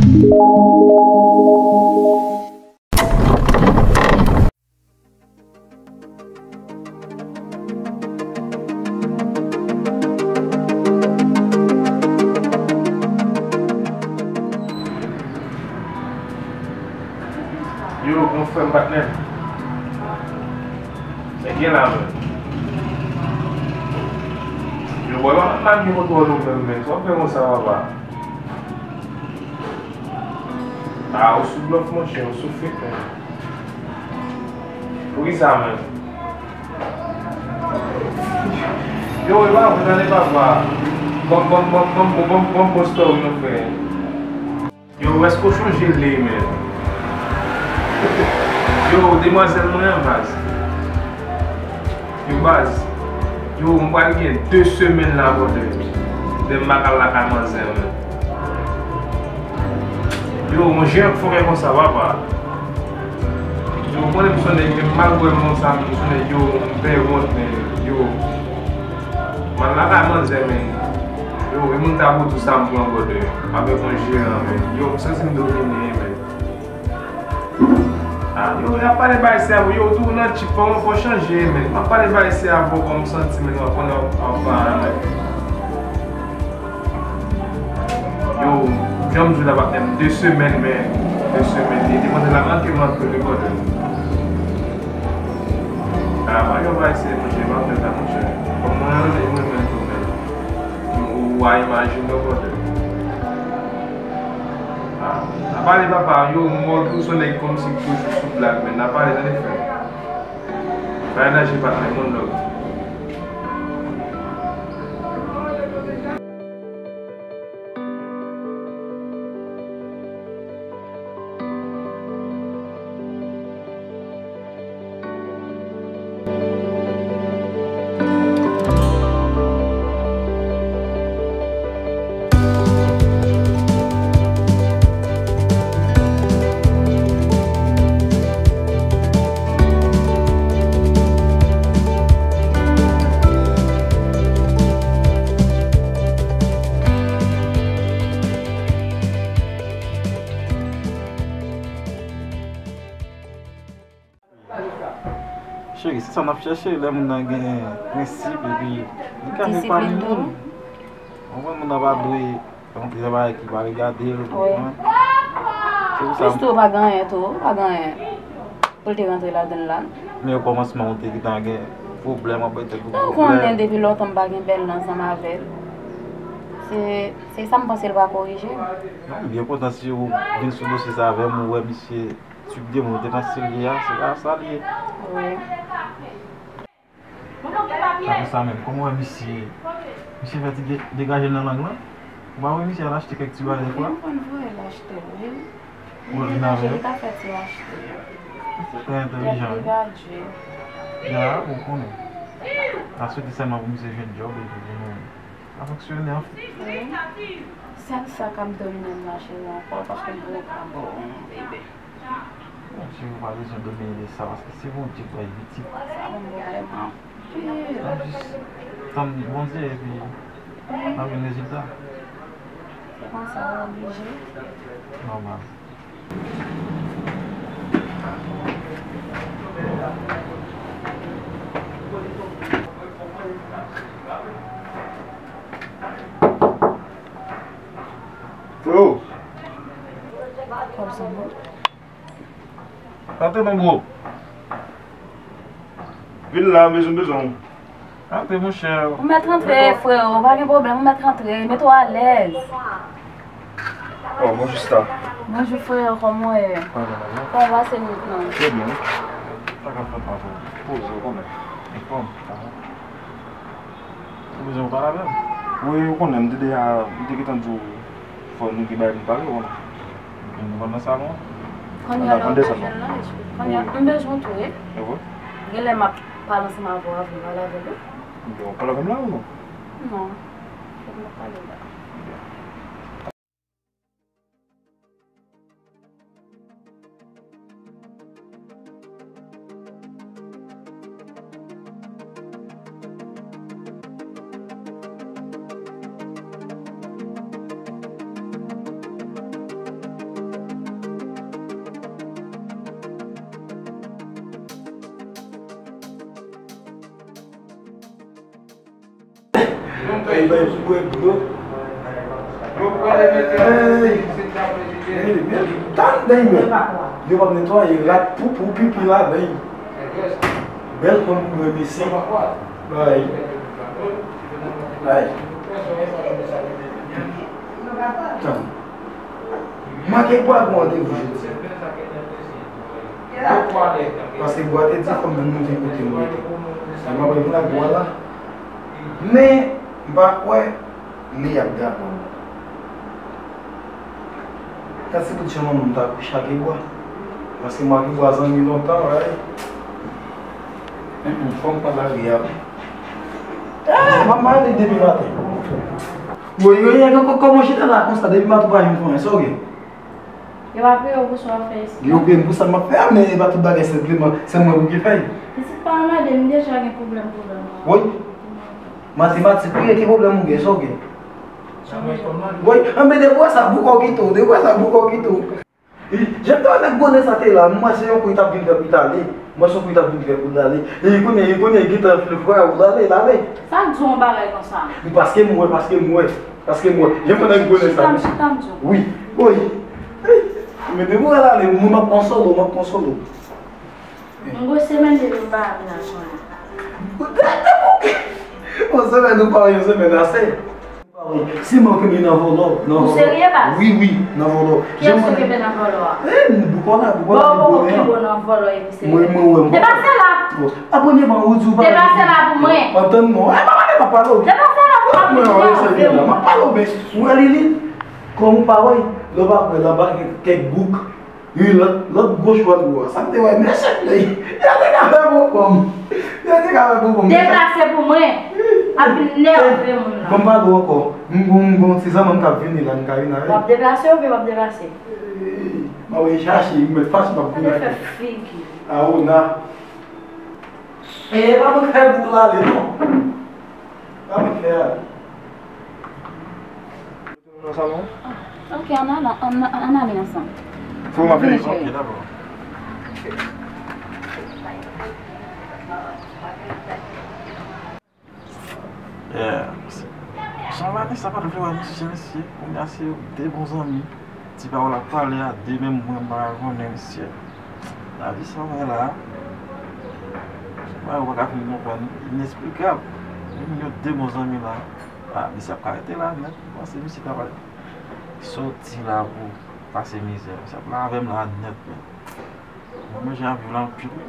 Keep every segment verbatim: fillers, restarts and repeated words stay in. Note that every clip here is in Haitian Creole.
Yo, gran frè m, patnè m. Nèg gen la, men. Yo, bò, yo pa nan nivo twò lou menm, men. Sa w ap fè konsa, papa? Ah, ou sou blòf, monchè, ou sou fake, men. Poukisa, men? Yo, e pa vre, tande papa. Ban m, ban m, ban m, ban m, ban m, ban m bon story nou fè. Yo, èske w chonje lè, men? Yo, demwazèl mwen an, baz. Yo, baz. Yo, m pral gen de semèn la, brother. Lè m pa ka al lakay manzè, men. Yo, yon jan fòkè konsa, papa. Yo, konnen m sonnen, men m mal wè m konsa, m sonnen, yo, m fè wont, men, yo. M al lakay manzè, men. Yo, e moun ta pou di sa m pran, brother. Avèk yon jeran, men. Yo, m santi m domine, men. Ah, yo, y ap pale bagay sa, yo, tou nan tchip, fò, fò chanje, men. M ap pale bagay sa avè w, kòm m santi, men, w ap konnen w ap, w ap, Yo, jan m di w la, patnè m, de semèn, men, de semèn, li te mande la manke m anpil, wi, brother. Ah, pa gen bagay serye, monchè, pa fè sa, monchè. Kòm mwen renmen, mwen renmen tou, men. Ou a imajine w, brother. Ah, n a pale, papa, yo, m wè w tou se yon nèg kòmsi toujou sou blag, men n a pale, tande, frè m. Pa lage, patnè, one love. Cheri, se sa n ap chèche lè moun nan gen prensip epi li ka viv pami moun. Ou konprann, moun nan pa dwe rantre nan bagay ki pa regade l, ou konprann? Se pou sa. Plis tou, pa gen anyen tou, pa gen anyen pou l te rantre ladan l la. Men okòmansman, ou te gentan gen pwoblèm, anpil tèt pou pwoblèm. Ou konnen depi lontan m pa gen bèl nan ansanm avè l. Se, se sa m panse l va korije. Non, m byen kontan si ou vin sou dosye sa avè m, ou wè misye Tip de moun ou te panse l ye a, se pa sa l ye. Wi. Sa pou sa menm, kòman w wè misye, misye fè ti de-, degaje l nan lang lan? Ou pa wè misye al achte kèk ti bagay dèfwa? Wi, m konn voye l achte l, wi. Ou wè l vin avè l? Li ka fè ti achte. Misye trè entèlijan, wi. Ya, ou konnen. N ap swete sèlman pou misye jwenn djòb epi pou nou. Sa fonksyone, anfen. Wi. Sèl sa k ap domine m la, cheri, ankò, paske m poko ka ba w yon bebe. Bon, cheri, ou pa bezwen domine de sa, paske se Bondye k bay pitit. Sa ban m pwoblèm anpil. N ap jis tann Bondye, epi n ap jwenn rezilta. Se konsa, ou oblije. Nòmal. Freo. Kòb sa bon. Antre non, bro. Vin la, m bezwen, m bezwen w. Antre, monchè. Ou mèt antre, freo, pa gen pwoblèm, ou mèt antre, mete w alèz. Oh, bonjou, sista. Bonjou, freo, kòman w ye? Kòman w ye? Kòman w pase nwit lan? Trè byen. Sa k ap fèt, pa twò. Poze w, kòman? Anfòm. Ou bezwen pale avè m? Wi, ou konnen, m te deja, m te gentan di w, fò nou gen bagay pou n pale, ou konnen. Nou pral nan salon an? Kounye a la, ou bezwen l nan lespri. Kounye a, m bezwen w tou, wi. E vre? Genlè m ap pale ansanm avè w avan m pale avè l, wi. Bon, w pale avè m la ou non? Non. Fòk m ap pale la. Ay, bay pou bwè dlo. Ay, men tann, men yo p ap netwaye rat, poupou, pipi ladan. Bèl fanm pou mwen, mesi. Bay. Bay. Tann. Manke bwa pou randevou jodi a. Paske bwa te di fò m vin montre kote m rete. Sa m ap vin ak bwa la. Men, m pa kwè li ap dakò. Gad se tout jan manman m ta kouche ak Ebwa. Paske m ak Ebwa zanmi lontan, wi. Fò m pran lari a. Ah, manman ale depi maten. Woy, woy, kòman w chita la konsa depi maten, ou pa janm konnen sa w gen? Yo pa peye w pou sa w ap fè isit la? Yo peye m pou sa m ap fè a, men e pa tout bagay senpleman se mwen pou ki fè l. Pitit pa mande m deja gen pwoblèm, pwoblèm. Woy, matematik, wi, e ki pwoblèm ou gen, sa w gen? Woy, anben depi w wè sa, bouka w kite w, depi w wè sa, bouka w kite w. Jan m te wè nèg bonè sa te la, m wè se yon kou li t ap vin fè pou li t ale. M wè se yon kou li t ap vin fè pou l ale. E kounye, e kounye, gentan fle frè ou l ale, l ale. Sa k di w yon bagay konsa? Paske m wè, paske m wè, paske m wè. Jan m wè nèg bonè sa. Chita, chita, m di w. Wi, wi. Men depi w wè l ale, mwen m ap pran solo, m ap pran solo. M gon semèn depi m pa vin nan zòn nan. Yon semèn ou pa wè, yon semèn ase. Si mwen kenbe nan vòlò, nan vòlò. Ou serye, baz? Wi, wi, nan vòlò. Kiyès ou kenbe nan vòlò a? Eh, boukò la, boukò la, boukò la. Bon, bon, bon, ki bon nan vòlò epi serye? Mwen, mwen, mwen, mwen. Depase la. Bon, a premye ban, ou di ou pa. Depase la pou mwen. Antann non. Eh, pa pale, pa pale. Depase la pou mwen. Mwen, mwen, serye la. M ap pale, men ou wè, Lili, kòm ou pa wè, lè w pa kwè, la ba kèk bouk. Wi, lòt, lòt gwo chwal ou a. Sa m te wè, mesye, yo te ka fè bon kòm. Yo te ka fè bon kòm. Deplase pou mwen. Ap vin nève moun la. Ban m pale w ankò. M gon, m gon ti zanmi m k ap vini la, m ka vin avè l. W ap deplase oubyen w ap deplase? Ey, m ap vin chache, m mèt fache, m ap vin avè l. Fè figi. A, o, na. E pa mwen k fè bouk la ale, non. Pa mwen k fè ale. Nan salon? Ah, ok, ann ale, ann, ann ale ansanm. Fò m ap vini, cheri. Ok, dakò. Yeah. Jan Vanessa pa t vle wè misye, mesye, kounye a se de bon zanmi. Ti pawòl ap pale a de, menm mwen m pa ka konnen, mesye. Lavi sa w wè la, bagay ou pa ka fin konprann, inesplikab. Menm yo de bon zanmi la, ah, misye ap ka rete la nèt. Mwen panse misye ta pral soti la pou pase mizè. Misye ap la avè m la nèt, men. Mwen menm jan ap viv la anpil, wi.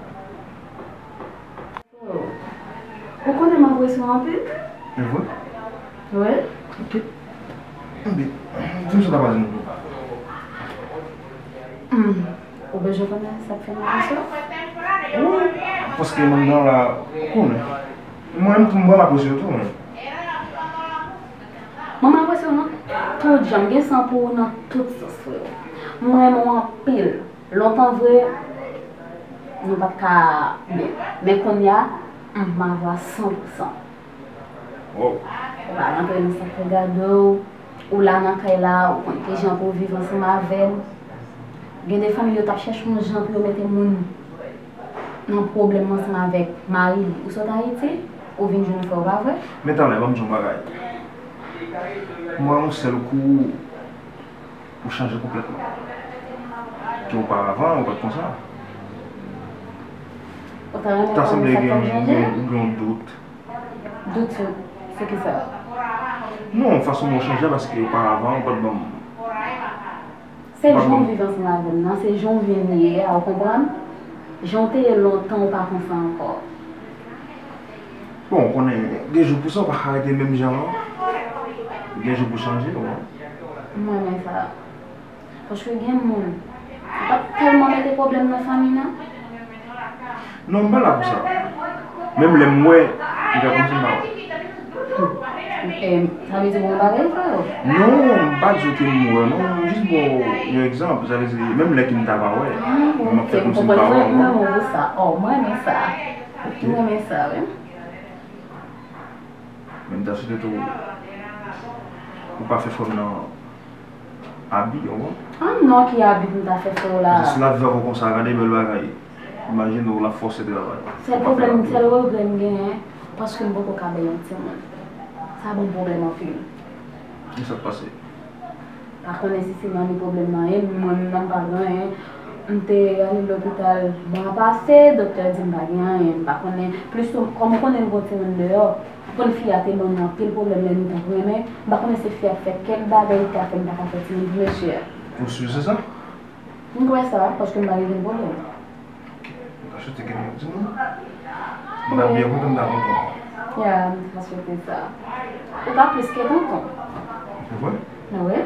Ou konnen m apresye w anpil. E vre? Wi. Ok. Enben, di m sa w ta pral di m. Hmm. Ou bezwen konnen sa k fè m apresye w? Wi, paske manman la, ou konnen. Mwen menm tou, m pral apresye w tou, men. Manman apresye w nan tout jan, m gen san pou ou nan tout sans, freo. M renmen w anpil. Lontan vre, nou pa t ka byen. Men kounye a, m avè w a san pou san. Wow. Ou pa rantre nan sa k regade'w, ou la nan kay la, ou konn ki jan pou w viv ansanm avè l. Gen de fanmi yo t ap chèche yon jan pou yo mete moun nan pwoblèm ansanm avèk mari li. Ou sot Ayiti, ou vin jwenn frè w, pa vre? Men talè, ban m di w yon bagay. M wè yon sèl kou, ou chanje konplètman. Ke oparavan, ou pa t konsa. Ou ta renmen konnen sa k fè m chanje? Ou gen yon dout. Dout sou, sou kisa? Non, fason mwen chanje a, paske oparavan, ou pa t ban m. Se jan w viv ansanm avè m nan, se jan w vin ye a, ou konprann? Jan w te ye lontan, ou pa konsa ankò. Bon, ou konnen, gen jou pou sa, ou pa ka rete menm jan an. Gen jou pou chanje, ou konprann? M renmen sa. Paske gen moun, ou pa t tèlman mete pwoblèm nan fanmi nan. Non, m pa la pou sa. Menm lè m wè, m fè kòmsi m pa wè. Sa vle di bon bagay, freo? Non, m pa di w ke m wè, non. M jis ba w yon egzanp. Sa vle di, menm lè ke m ta pa wè, m ap fè kòmsi m pa wè, w konprann? Oh, m renmen sa. M renmen sa, wi. Men m ta swete tou, ou pa fè frè m nan abi, w konprann? Ah non, ki abi pou m ta fè frè w la? Jis la viv avè w konsa, gade bèl bagay. Imajine w, l ap fòse travay. Sèl pwoblèm, sèl regrè m genyen, paske m poko ka bay yon timoun. Sa ban m pwoblèm anpil. Kisa k pase? Pa konnen si se nan li pwoblèm nan ye, mwen menm nan m pa gen anyen. M te ale lopital mwa pase, doktè di m pa gen anyen, m pa konnen. Plis tou, kòm ou konnen m gon timoun deyò, ou konn fi a te ban m anpil pwoblèm lè nou t ap renmen, m pa konnen se fi a k fè kèk bagay ki ka fè m pa ka fè timoun pou mesye a. Ou si se sa? M kwè sa, paske m pa gen okenn pwoblèm. Ou ka swete gen yon timoun? M ta byen kontan m ta kontan. Ya, m ta swete sa. Ou ka plis ke tonton. Se vre? Wi.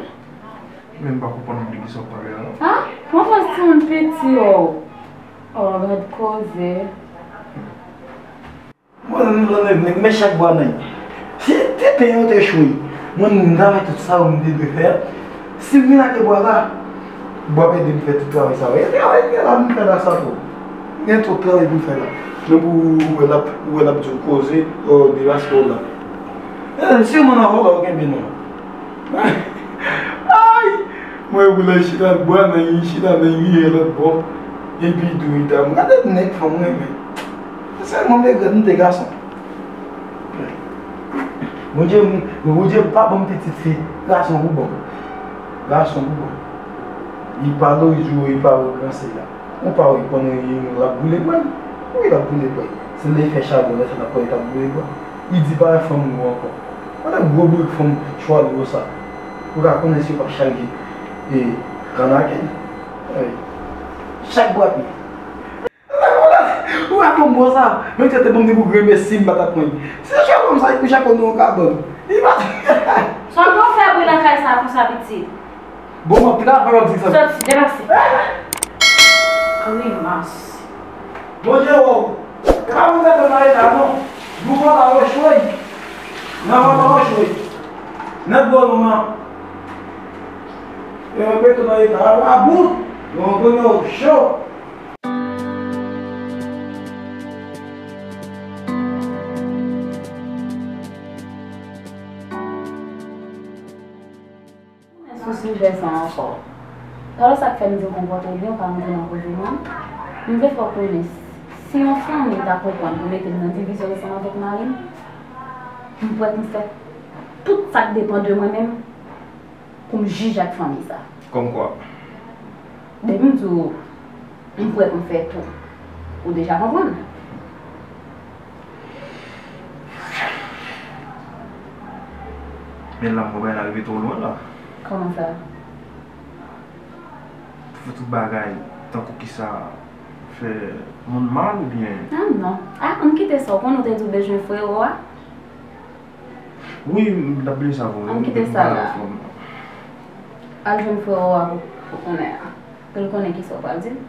Men m pa konprann de kisa w ap pale a. Ha? Mwen panse timoun piti, oh. Oh, gad koze. Mwen, mwen, mwen, mwen, men chak bwa nan. Si tenten yo te chwe, mwen, m travay tout sa yo m te dwe fè a. Si m vin ak bwa la, bwa ap ede m fè tout travay sa yo. E travay m gen la, m fè la sa tou. M gen twòp travay pou m fè la. Men pou ou wè l ap, ou wè l ap di w koze, ò, de respè w la. E, si w mande avè w la, ou kenbe non. Ay! Mwen, pou lè chita, bwa nan, chita nan riye lòt bò. Epi tou, ita, m gade nèg fanm renmen. Sèlman m regrèt m te gason. Bondye, Bondye pa ban m pitit fi, gason pou ban m. Gason pou ban m. Li pa lori jou, li pa wè gran sèy la. Ou pa wè konnen li, l ap boule bwa l. Wi, l ap boule bwa l. Se lè l fè chalè, lè sa l ap pran, li t ap boule bwa l. Li di pa wè fanm gwo ankò. Pandan gwo bourek fanm chwal gwo sa. Ou ka konnen si yo p ap chaje e, kannake. Ey. Chak bwa pi. Ou pa konn bon sa. Menm si te ban m li pou grenmesi, m pa t ap pran li. Se chak fanm sa ki pou chapo nou yon kabann. Li pa. Sa w fè bri nan kay sa konsa, pitit? Bon, m ap travay, w ap di sa. Sòti, depase. Grimas. Bondye wè w. E pa pou mete nan eta non. Goumen la yo chwe. Nan vòlò yo chwe. Nèt bò nou an. E mete nan eta a bout. Yon grenn yo cho. Tounen sou sijè sa ankò. Talè sa k fè m di w konpòte w byen, w pa rantre nan koze m nan. M vle fè w konnen, si yon fanmi ta konprann pou mete m nan divizyon ansanm avèk mari m, m prèt pou m fè tout sa k depann de mwen menm pou m jij ak fanmi sa. Kòmkwa? Depi m di w, m prèt pou m fè tou. Ou deja konprann. Men la, m wè bagay la rive twò lwen la. Kòman sa? Fè tout bagay, tankou kisa, fè moun mal oubyen? Ah non. Ah, ann kite sa. Ou konnen ou te di w bezwen frero a? Wi, m t ap bliye sa vre. Ann kite sa la. Al jwenn frero a pou, pou konnen an. Pou l konnen kisa w pral di l.